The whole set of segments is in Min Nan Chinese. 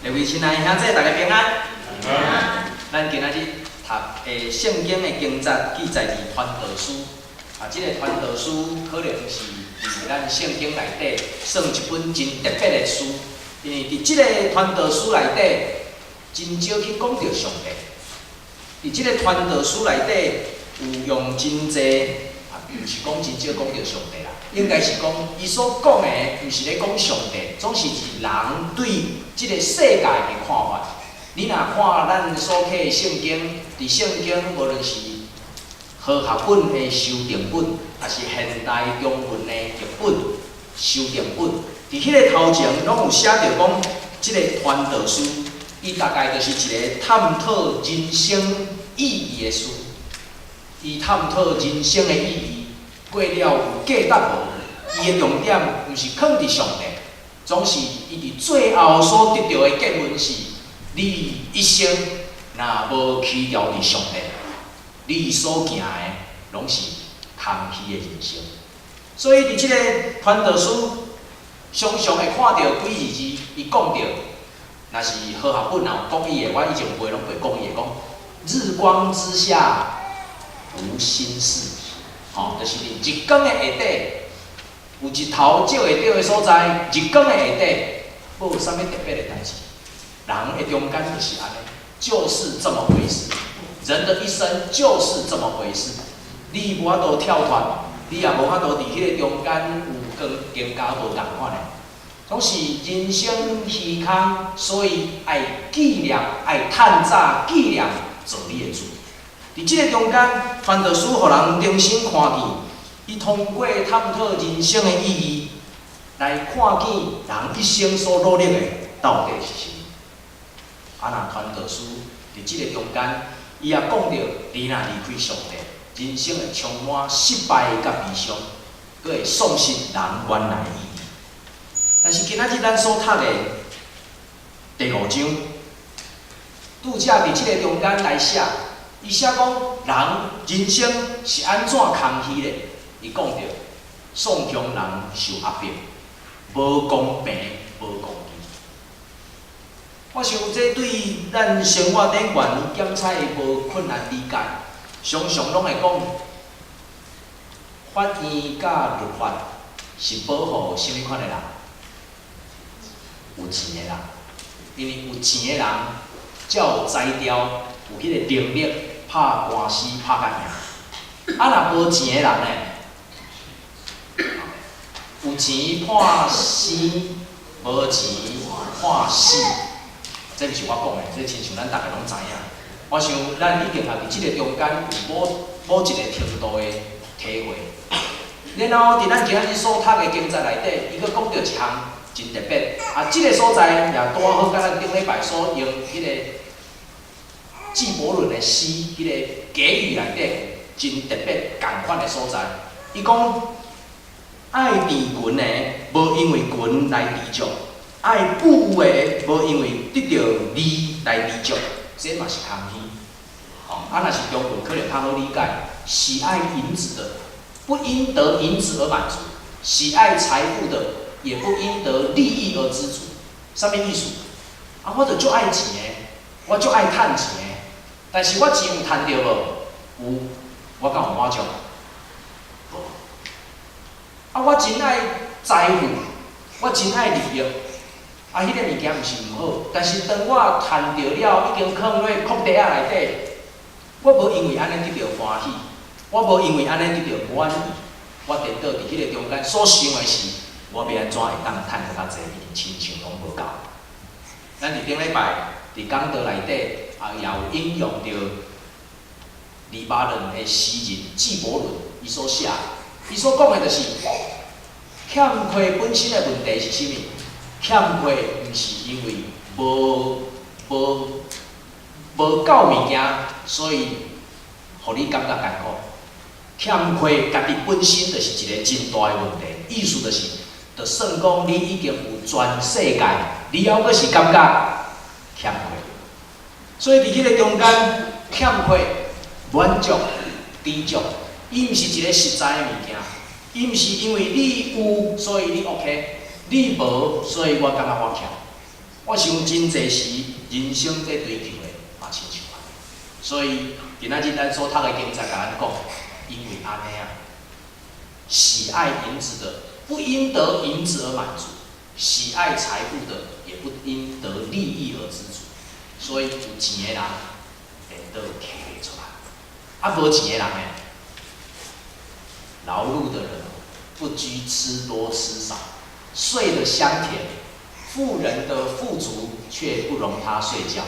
各位親愛的兄弟，大家平安。咱今仔日讀的聖經的經節記載佇傳道書。啊，這個傳道書可能是佇咱聖經內底算一本真特別的書，因為佇這個傳道書內底，真少去講著上帝。佇這個傳道書內底，有用真濟，啊，毋是講真少講著上帝啦，應該是講伊所講的，毋是咧講上帝，總是是人對這個世界的看法。你若看咱所啟的聖經，佇聖經無論是和合本的修訂本，抑是現代中文的譯本修訂本，佇彼个頭前攏有寫著講，這個傳道書，伊大概就是一個探討人生意義的書。伊探討人生的意義，過了有價值無？伊的重點毋是囥佇上帝，總是伊佇最後所得著的結論是：你一生若無倚牢佇上帝，你所行的攏是空虛的人生。所以佇這个傳道書，常常會看著幾字字，伊講著，若是和合本若有國語的，我以前背攏背國語的，講日光之下無新事，吼，就是佇日光的下底，有日頭照會著的所在，日光的下底，無啥物特別的代誌。人的中間就是按呢，就是這麼回事。人的一生就是這麼回事。你無法度跳脫，你也無法度佇彼个中間有更更加無仝款的，總是人生虛空，所以愛紀念，愛趁早紀念造你的主。佇這个中間，傳道書予人重新看見，伊通過探討人生的意義，來看見人一生所努力的到底是啥物。啊，若傳道書佇這个中間，伊也講著，你若離開上帝，人生會充滿失敗佮悲傷，閣會喪失人原來的意義。但是今仔日咱所讀的第五章，拄才佇這个中間來寫，伊寫講人人生是按怎空虛的？伊講著，喪窮人受壓迫，無公平，無公義。我想這對咱生活頂懸檢採無困難理解，常常攏會講，法院佮律法是保護啥物款的人？有錢的人，因為有錢的人才有才調，有彼个能力拍官司拍較贏。啊，若無錢的人呢？有錢判生，無錢判死。這毋是我講的，這親像咱逐个攏知影。我想咱一定也佇這个中間有某某一個程度的體會。然後佇咱今仔日所讀的經節內底，伊閣講著一項真特別。啊，這个所在也拄好佮咱頂禮拜所用彼个紀伯倫的詩，彼个給予內底真特別仝款的所在。伊講愛甜拳的，無因為拳來知足；愛富有的，無因為得著利來知足。這嘛是空虛。吼，啊，若是中文可能較好理解。喜愛銀子的，不因得銀子而滿足；喜愛財富的，也不因得利益而知足。啥物意思？啊，我就足愛錢的，我足愛趁錢的，但是我錢有趁著無？有，我敢有滿足？無。啊，我真愛財富，我真愛利益，啊，彼个物件毋是毋好，但是當我趁著了，已經囥咧庫袋仔內底，我無因為按呢得著歡喜，我無因為按呢得著滿意，我顛倒佇彼个中間所想的是，我欲按怎會當趁閣較濟，已經親像攏無夠。咱佇頂禮拜佇講道內底，啊，也有引用著黎巴嫩的詩人紀伯倫伊所寫，伊所講的就是欠缺本身的問題是啥物？欠缺毋是因為無無無夠物件，所以予你感覺艱苦。欠缺家己本身就是一個真大的問題，意思就是，就算講你已經有全世界，你猶閣是感覺欠缺。所以佇彼个中間，欠缺、滿足、知足，伊毋是一個實在的物件，伊毋是因為你有，所以你 OK，你無，所以我感覺我欠。我想真濟時人生這追求的嘛親像按呢，所以今仔日咱所讀的經節共咱講，因為按呢啊，喜愛銀子的，不因得銀子而滿足；喜愛財富的，也不因得利益而知足。所以有錢的人，顛倒揢袂出來；啊，無錢的人呢，勞碌的人不拘吃多吃少，睡得香甜。富人的富足卻不容他睡覺，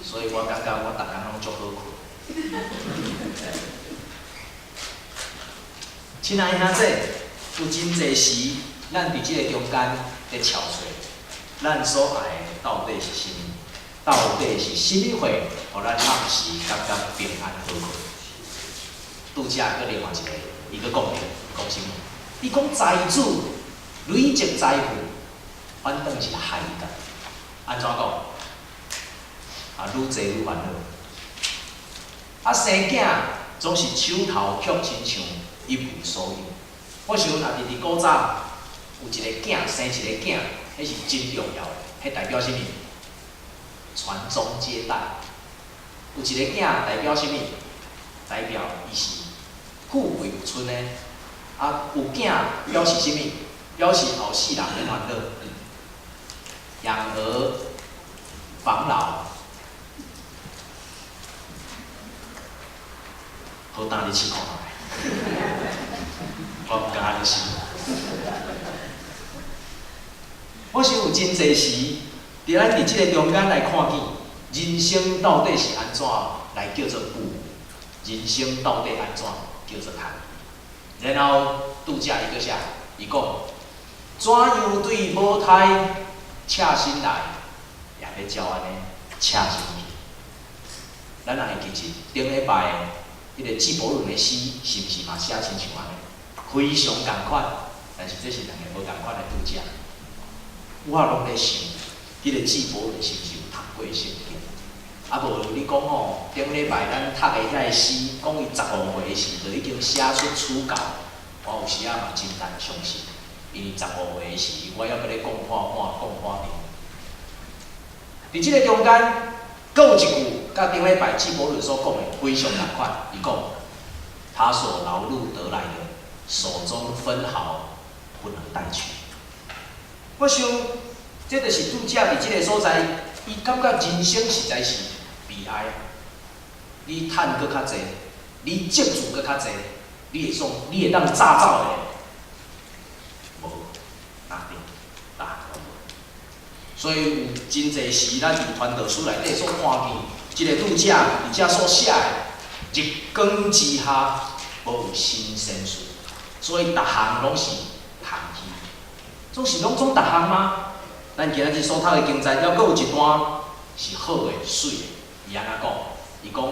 所以我感覺我逐工攏足好睏。親愛兄弟，有真濟時，咱佇這個中間咧憔悴，咱所愛的到底是啥物？到底是啥物貨，予咱暗時感覺平安好睏？拄才閣另外一個，伊閣講著，講啥物？伊講財主累積財富，反轉是害伊家己。按怎講？啊，愈濟愈煩惱。啊，生囝總是手頭卻親像一無所有。我想若佇古早有一個囝生一個囝，彼是真重要的，彼代表啥物？傳宗接代。有一個囝代表啥物？代表伊是富貴有春的。啊，有囝表示啥物？表示後世人免煩惱。養兒防老，好，等你試看覓，我毋敢按呢想。我想有真濟時，佇咱佇這個中間來看見，人生到底是按怎來叫做富？人生到底按怎叫做空？然後拄才伊閣寫，伊講怎樣對母胎赤身來，也欲照按呢赤身去。咱若會記得頂禮拜彼個紀伯倫的詩，是毋是嘛寫親像按呢？非常仝款，但是這是兩个無仝款的拄才。我攏咧想，彼個紀伯倫是毋是有讀過聖經？啊無你講吼，頂禮拜咱讀的遐个詩，講伊15歲時就已經寫出初稿，我有時仔嘛真難相信，因為十五歲時，我猶閣咧講破碗、講破陣。佇這个中間，閣有一句，佮頂禮拜紀伯倫所講的非常仝款。伊講，他所勞碌得來的，手中分毫不能帶去。我想，這就是拄才佇這个所在，伊感覺人生實在是悲哀。你趁閣較濟，你積聚閣較濟，你會爽，你會當炸走的，無，哪定，逐項攏無。所以有真濟時，咱佇傳道書內底所看見，這個拄才佇遮所寫的，日光之下無有新鮮事，所以逐項攏是空虛。總是攏總逐項嗎？咱今仔日所讀的經節，猶閣有一段是好的、媠的。伊按怎講？伊講，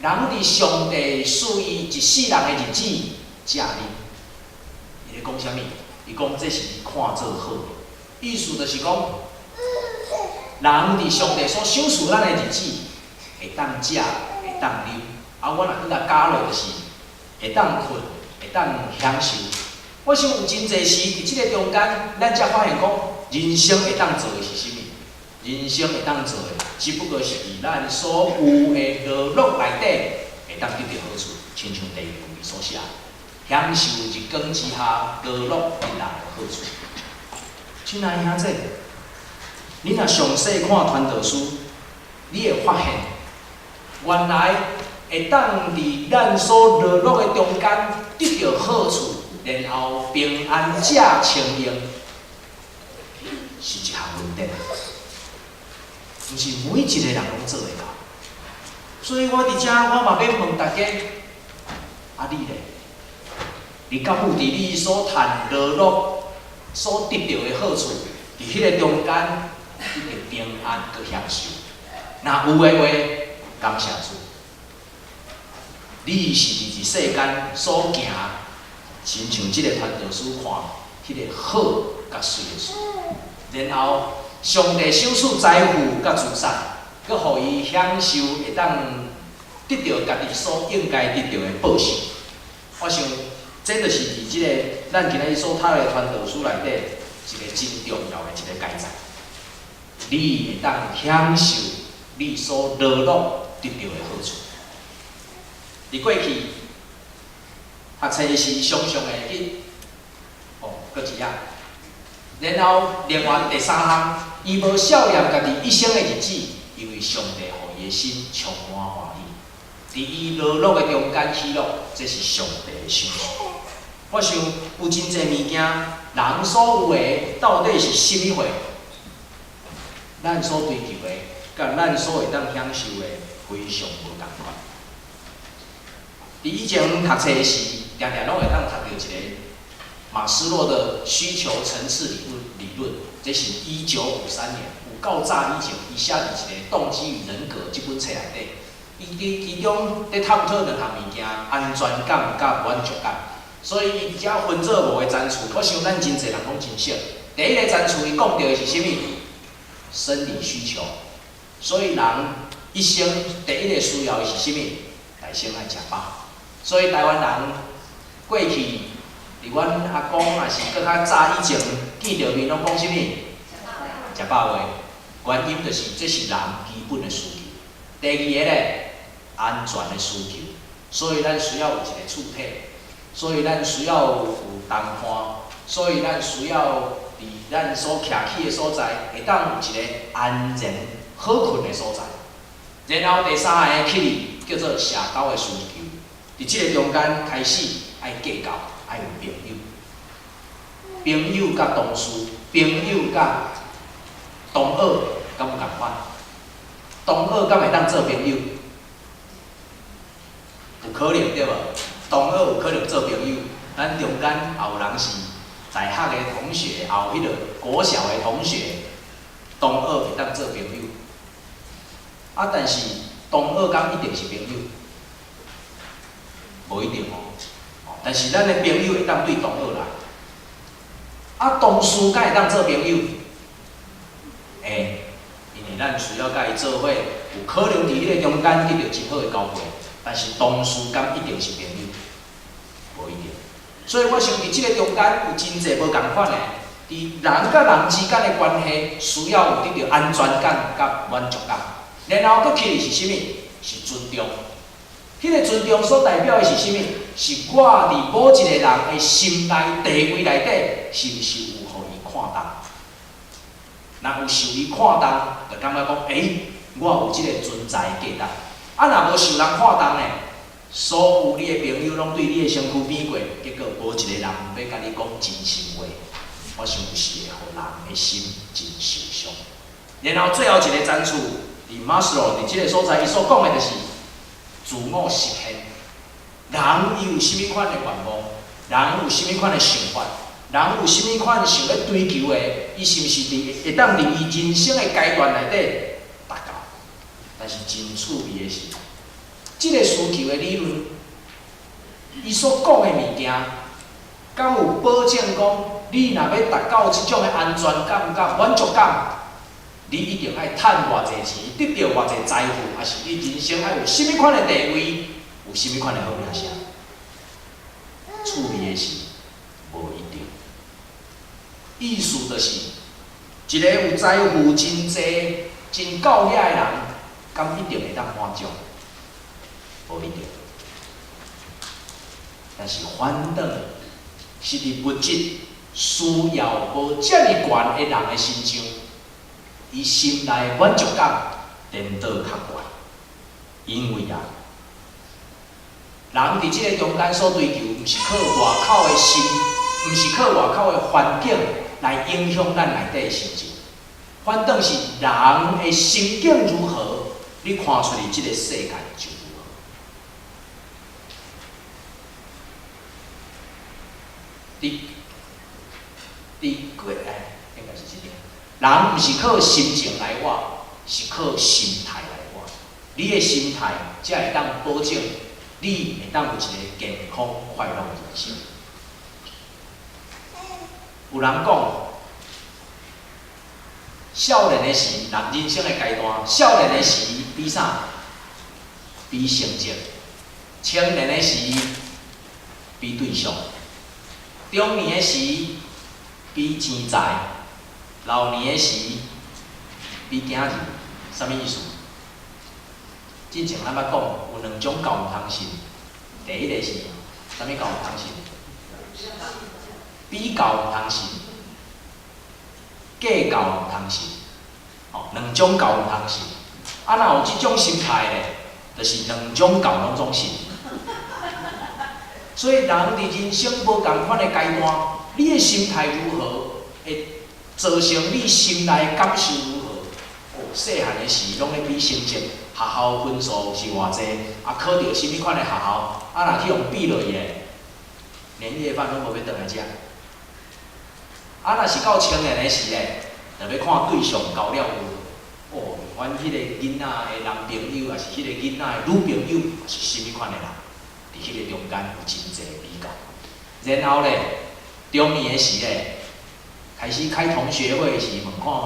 人佇上帝賜伊一世人的日子，食啉。伊咧講啥物？伊講這是伊看做好的，意思就是講，人佇上帝所賞賜咱的日子，會當食，會當啉。啊，我若閣共加落，就是會當睏，會當享受。我想有真濟時，佇這个中間，咱才發現講，人生會當做的是啥物？人生會當做的，只不過是佇咱所有的勞碌內底，會當得著好處，親像第二句所寫，享受日光之下勞碌得來的好處。親愛兄弟，你若詳細看傳道書，你會發現，原來會當佇咱所勞碌的中間得著好處，然後平安且輕盈，是一項恩典，毋是每一个人攏做會到。所以我佇遮，我嘛欲問大家：啊，你咧？你敢有佇你所趁勞碌所得著的好處，佇彼个中間得著平安閣享受？若有的話，感謝主。你是佇這世間所行，親像這个傳道書看彼个好佮媠的事，然後上帝賞賜財富佮資產，閣予伊享受會當得著家己所應該得著的報酬。我想，這就是佇這個咱今仔日所讀的傳道書內底一个真重要的一个階層。你會當享受你所勞碌得著的好處。佇過去讀冊時，常常會去哦，閣一頁。然後另外第三項，伊無數念家己一生的日子，因為上帝予伊的心充滿歡喜。佇伊勞碌的中間喜樂，這是上帝的賞賜。我想有真濟物件，人所有的到底是啥物貨？咱所追求的，佮咱所會當享受的，非常無仝款。佇以前讀冊時，定定攏會當讀著一个馬斯洛的需求層次理論，這是1953年，有夠早以前，伊寫佇一个《動機與人格》這本冊內底，伊佇其中佇探討兩項物件：安全感佮滿足感。所以伊遮分做五个層次，我想咱真濟人攏真熟。第一个層次，伊講著的是啥物？生理需求。所以人一生第一个需要的是啥物？大先愛食飽。所以台灣人過去，佇阮阿公抑是閣較早以前，見著面攏講啥物？食飽話。原因就是這是人基本的需求。第二个咧，安全的需求。所以咱需要有一个厝體，所以咱需要有同伴，所以咱需要佇咱所徛起的所在，會當有一个安然好睏的所在。然後第三个起去叫做社交的需求。佇這个中間開始愛計較，愛有朋友，朋友佮同事，朋友佮同學，敢有仝款？同學敢會當做朋友？有可能對無？同學有可能做朋友，咱中間也有人是大學的同學，也有彼个國小的同學，同學會當做朋友。啊，但是同學敢一定是朋友？無一定哦。但是咱的朋友會當對同學來。啊，同事敢會當做朋友？會，因為咱需要佮伊做伙，有可能佇彼个中間得著真好的交配。但是同事敢一定是朋友？無一定。所以我想佇這个中間有真濟無仝款的，佇人佮人之間的關係，需要有得著安全感佮滿足感。然後閣起來是啥物？是尊重。彼个尊重所代表的是啥物？是我佇某一个人的心內地位內底，是毋是有予伊看重？若有受伊看重，就感覺講，欸，我有這个存在的價值。啊，若無受人看重呢？所有你的朋友攏對你的身軀變過，結果無一个人欲共你講真心話。我想有時會予人的心真受傷。然後最後一个層次，佇馬斯洛佇這个所在，伊所講的就是自我實現。人伊有啥物款的願望？人有啥物款的想法？人有啥物款想欲追求的？伊是毋是佇會當佇伊人生的階段內底達到？但是真趣味的是，這个需求的理論，伊所講的物件，敢有保證講，你若欲達到這種的安全感佮滿足感，你一定愛趁偌濟錢，得著偌濟財富，抑是你人生愛有啥物款的地位，有啥物款的好名聲？趣味的是，無一定。意思就是，一个有財富真濟、真夠額的人，敢一定會當滿足？無一定。但是反轉是佇物質需要無遮爾懸的人的身上，伊心內滿足感顛倒較懸。因為啊，人佇這个中間所追求，毋是靠外口的心，毋是靠外口的環境來影響咱內底的心情。反轉是人的心境如何，你看出去這个世界就如何。佇過哎，應該是這樣。人毋是靠心情來活，是靠心態來活。你的心態才會當保證你會當有一個健康快樂的人生。有人講，少年的時，人人生的階段，少年的時比啥？比成績。青年的時比對象。中年的時比錢財。老年的時比囝兒，啥物意思？之前咱捌講有兩種教毋通信，第一个是啥物教毋通信？比較毋通信，計較毋通信，吼，兩種教毋通信。啊，若有這種心態咧，就是兩種教攏總信。所以人佇人生無仝款的階段，你的心態如何，會造成你心內的感受如何。哦，細漢的時攏咧比成績，學校分數是偌濟，啊考著啥物款的學校，啊若去予比落去咧，年夜飯攏無欲轉來食。啊若是到青年的時咧，就欲看對象交了有無。哦，阮彼個囡仔的男朋友，抑是彼個囡仔的女朋友，是啥物款的人？佇彼個中間有真濟比較。然後咧，中年的時咧，開始開同學會的時，問看覓，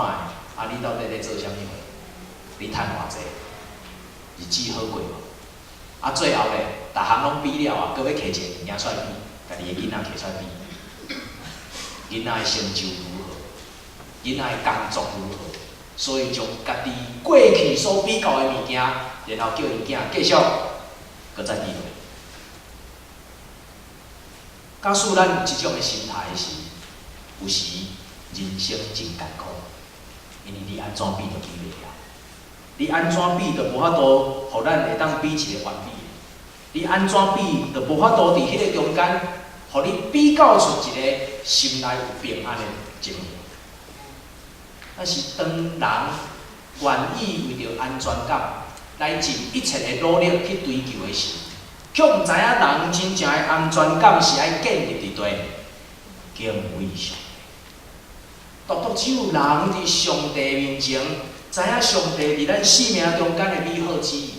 啊你到底咧做啥物貨？你趁偌濟？日子好過無？啊最後咧，逐項攏比了啊，閣欲摕一个物件出來比，家己的囡仔摕出來比，囡仔的成就如何？囡仔的工作如何？所以將家己過去所比較的物件，然後叫𪜶囝繼續閣再比落。假使咱有這種的心態時，有時人生真艱苦，因為你按怎比都比袂了，你按怎比都無法度，予咱會當比一个完美的。你按怎比都無法度佇彼个中間，予你比較出一個心內有平安的情形。但是當人願意為著安全感來盡一切的努力去追求的時，卻毋知影人真正的安全感是愛建立佇佗？敬畏上帝。獨獨只有人佇上帝面前，知影上帝佇咱生命中間的美好旨意，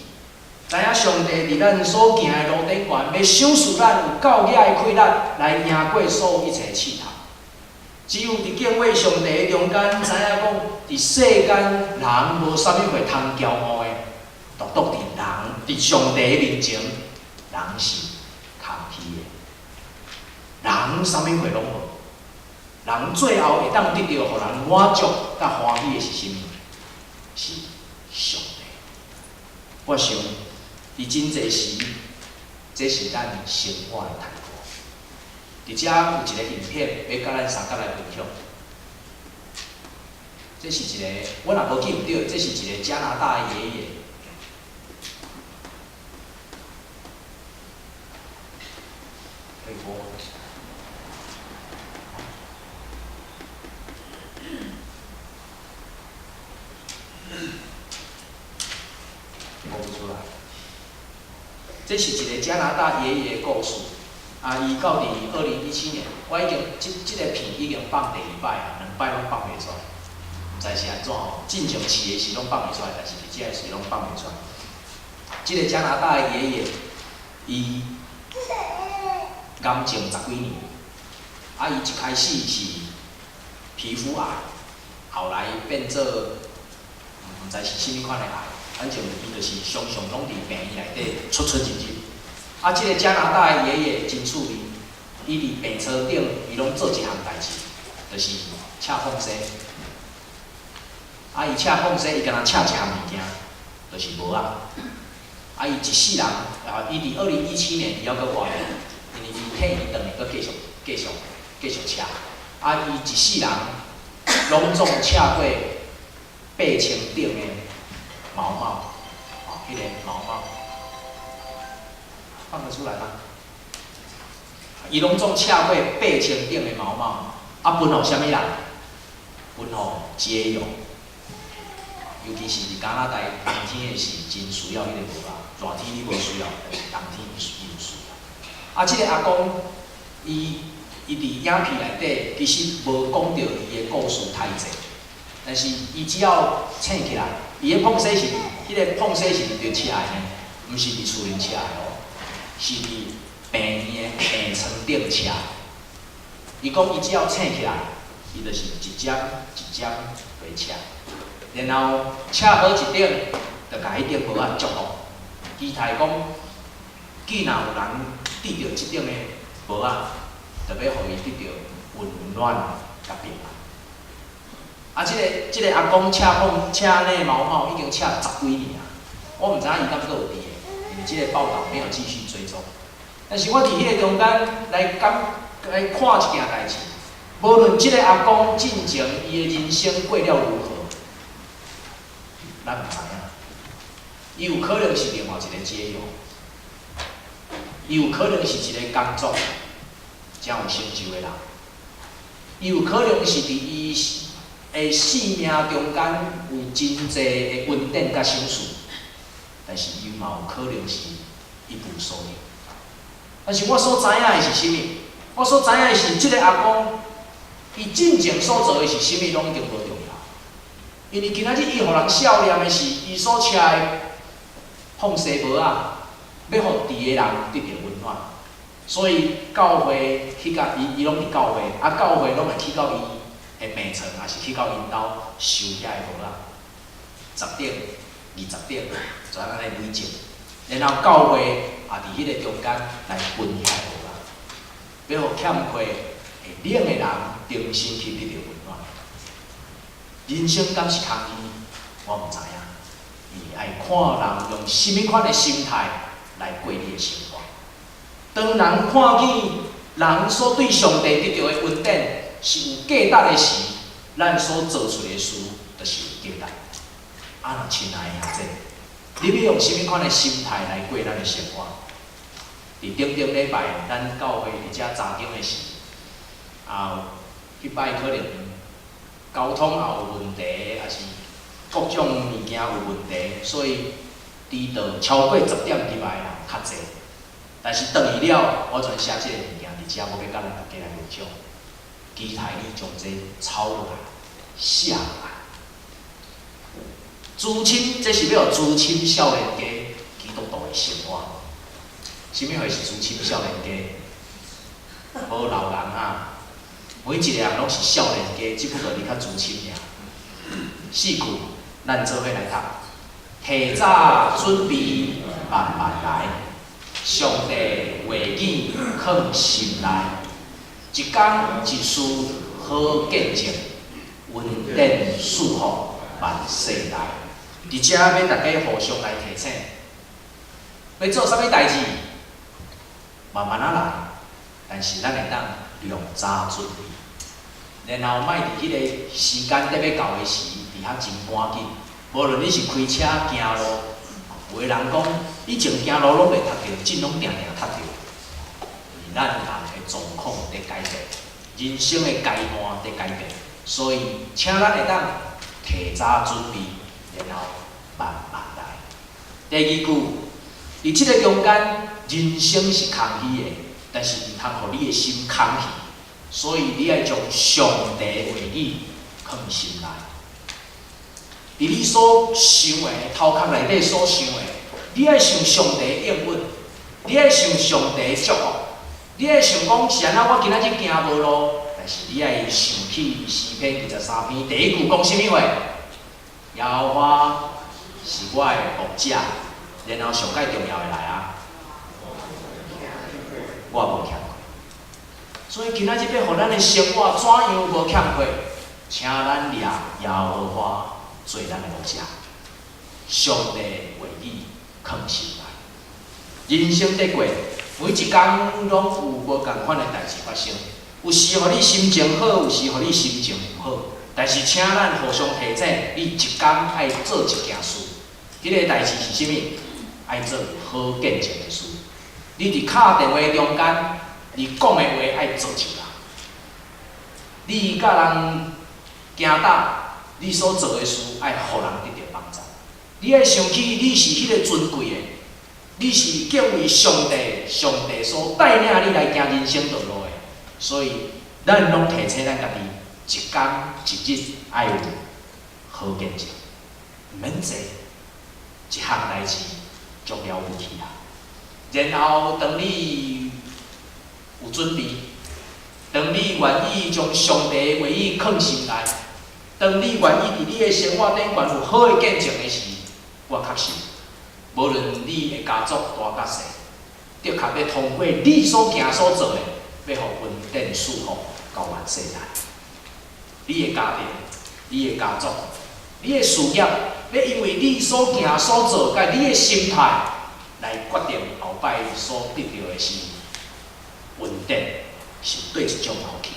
知影上帝佇咱所行的路頂懸，欲賞賜咱有夠額的氣力來贏過所有一切的試探。只有佇敬畏上帝的中間，知影講佇世間人無啥物貨通驕傲的，獨獨佇人佇上帝的面前，人是空虛的，人啥物貨攏無。人最後會當得著予人滿足佮歡喜的是啥物？是上帝。我想，佇真濟時，這是咱生活的態度。佇遮有一個影片，欲佮咱相共來分享。這是一個，我若無記毋著，這是一個加拿大的爺爺。可以播嗎？播不出來。這是一個加拿大爺爺的故事。啊，伊到佇2017年，我已經這個片已經放第二擺啊，兩擺攏放袂出來，毋知是按怎吼。進前試的時攏放袂出來，但是佇遮的時攏放袂出來。這個加拿大的爺爺，伊癌症十幾年，啊，伊一開始是皮膚癌，後來變做毋知是啥物款的癌，反正伊就是常常攏佇病院內底出出入入。啊，這個加拿大的爺爺真趣味，伊佇病床頂，伊攏做一項代誌，就是車縫縺。啊，伊車縫縺，伊敢若車一項物件，就是帽仔。啊，伊一世人，啊，伊佇2017年伊猶閣活，因為伊退院轉來閣繼續、繼續、繼續車。啊，伊一世人攏總車過8000頂的毛帽，哦，彼個毛帽。放得出來嗎？伊攏總車過8000頂的毛帽，啊分予啥物人？分予街友。尤其是佇加拿大冬天的時，真需要彼個帽仔。熱天你無需要，但是冬天伊有需要。啊，這個阿公，伊佇影片內底其實無講著伊的故事太濟，但是伊只要醒起來，伊的縫縺是，彼個縫縺是佇佗車的呢，毋是佇厝裡車的哦。是佇病院的病床頂車。伊講伊只要醒起來，伊就是一針一針來車，然後車好一頂，就共彼頂帽仔祝福。期待講，既若有人得著這頂的帽仔，就欲予伊得著溫暖佮平安。啊，這個阿公赤碰赤內毛毛已經赤十幾年啊，我毋知影伊敢閣有佇的，因為這個報導沒有繼續追蹤。但是我佇彼個中間來感來看一件代誌，無論這個阿公進前伊的人生過了如何，咱毋知影。伊有可能是另外一個街友，伊有可能是一個工作誠有成就的人，伊有可能是佇伊的生命中間有真濟的恩典佮賞賜，但是伊嘛有可能是一無所有。但是我所知影的是啥物？我所知影的是，這個阿公，伊進前所做的是啥物，攏已經無重要。因為今仔日伊予人笑念的是，伊所赤的膨紗帽仔，欲予佇的人得著溫暖。所以教會去共伊，伊攏佇教會，啊教會攏會去到伊的病床，抑是去到𪜶兜收遐个帽仔，十頂、20頂，就按呢累積。然後教會也佇彼個中間來分遐个帽仔，欲予欠缺會冷的人重新去得著溫暖。人生敢是空虛？我毋知影。伊愛看人用啥物款的心態來過你的生活。當人看見人所對上帝得著的恩典是有價值的時，咱所做出的事就是有價值。啊，若親愛的兄弟，你欲用啥物款的心態來過咱的生活？佇頂頂禮拜，咱教會佇遮查經的時，啊，彼擺可能交通也有問題，抑是各種物件有問題，所以遲到超過10點入來的人較濟。但是轉去了，我全寫這个物件佇遮，我欲佮咱大家來分享。期待你將這抄落來、寫落來。資深，這是欲予資深少年家基督徒的生活。啥物貨是資深少年家？無老人啊，每一個人攏是少年家，只不過你較資深爾。四句，咱做伙來讀。提早準備，慢慢來。上帝話語囥心內，一工一事好見證，恩典賜福萬世代。佇遮欲大家互相來提醒，欲做啥物代誌，慢慢仔來，但是咱會當量早準備，然後莫佇彼個時間得欲到的時，佇遐真趕緊。無論你是開車行路，有的人講以前行路攏袂踢著，這陣攏定定踢著。咱人的狀況佇改變，人生的階段佇改變，所以請咱會當提早準備，然後慢慢來。第二句，佇這個中間，人生是空虛的，但是毋通予你的心空虛，所以你愛將上帝話語囥心內。佇你所想的頭殼內底所想的，你愛想上帝應允，你愛想上帝祝福，你愛想講是按怎我今仔日行無路，但是你愛想起詩篇23篇第一句講啥物話？耶和華是我的牧者，然後上蓋重要的來啊，我無欠缺。所以今仔日欲予咱的生活怎樣無欠缺？請咱掠耶和華做咱的牧者，上帝話語囥心內。人生佇過，每一工攏有無仝款的代誌發生，有時予你心情好，有時予你心情毋好。但是，請咱互相提醒，你一工愛做一件事，彼個代誌是啥物？愛做好見證的事。你佇敲電話中間，你講的話愛造就人。你佮人行搭，你所做的事愛予人得著幫助。你愛想起你是彼個尊貴的，你是敬畏上帝，上帝所帶領你來行人生道路的。所以，咱攏提醒咱家己，一工一日愛有好見證，毋免濟，一項代誌足了不起啊。然後，當你有準備，當你願意將上帝的話語囥心內，當你願意佇你的生活頂懸有好的見證的時，我確信，無論你的家族大佮細，的確欲通過你所行所做的，欲予恩典賜福到萬世代。你的家庭，你的家族、你的事業，欲因為你所行所做，佮你的心態來決定後擺所得著的是恩典，是佗一種福氣。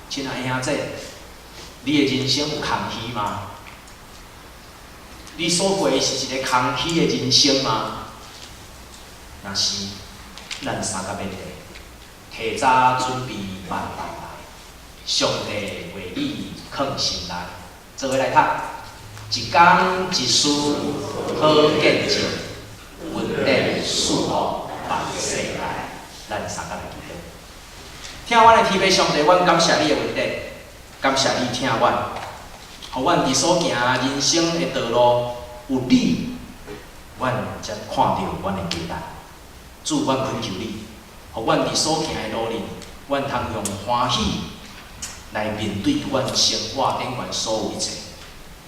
親愛兄弟，你的人生有空虛嗎？你所過的是一个空虛的人生嗎？若是，咱相共勉勵，提早準備萬代來，上帝話語囥心內，做伙來讀，一工一事好見證，恩典賜福萬世代，咱相共來祈禱。疼阮的天父上帝，阮感謝你的恩典，感謝你疼阮，予阮佇所行人生的道路有你，阮才看著阮的價值。主，阮懇求你，予阮佇所行的路裡，阮通用歡喜來面對阮生活頂懸所有一切。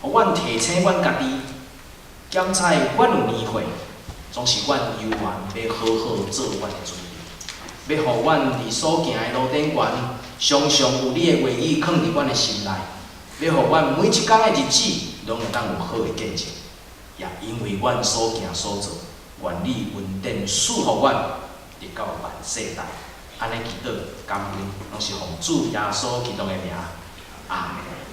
予阮提醒阮家己，檢採阮有年歲，總是阮猶原欲好好做阮的準備，欲予阮佇所行的路頂懸，常常有你的話語囥佇阮的心內，欲予阮每一工的日子，攏會當有好的見證。也因為阮所行所做，願你恩典賜予阮，直到萬世代。按呢祈禱感恩，攏是奉主耶穌基督的名。阿門。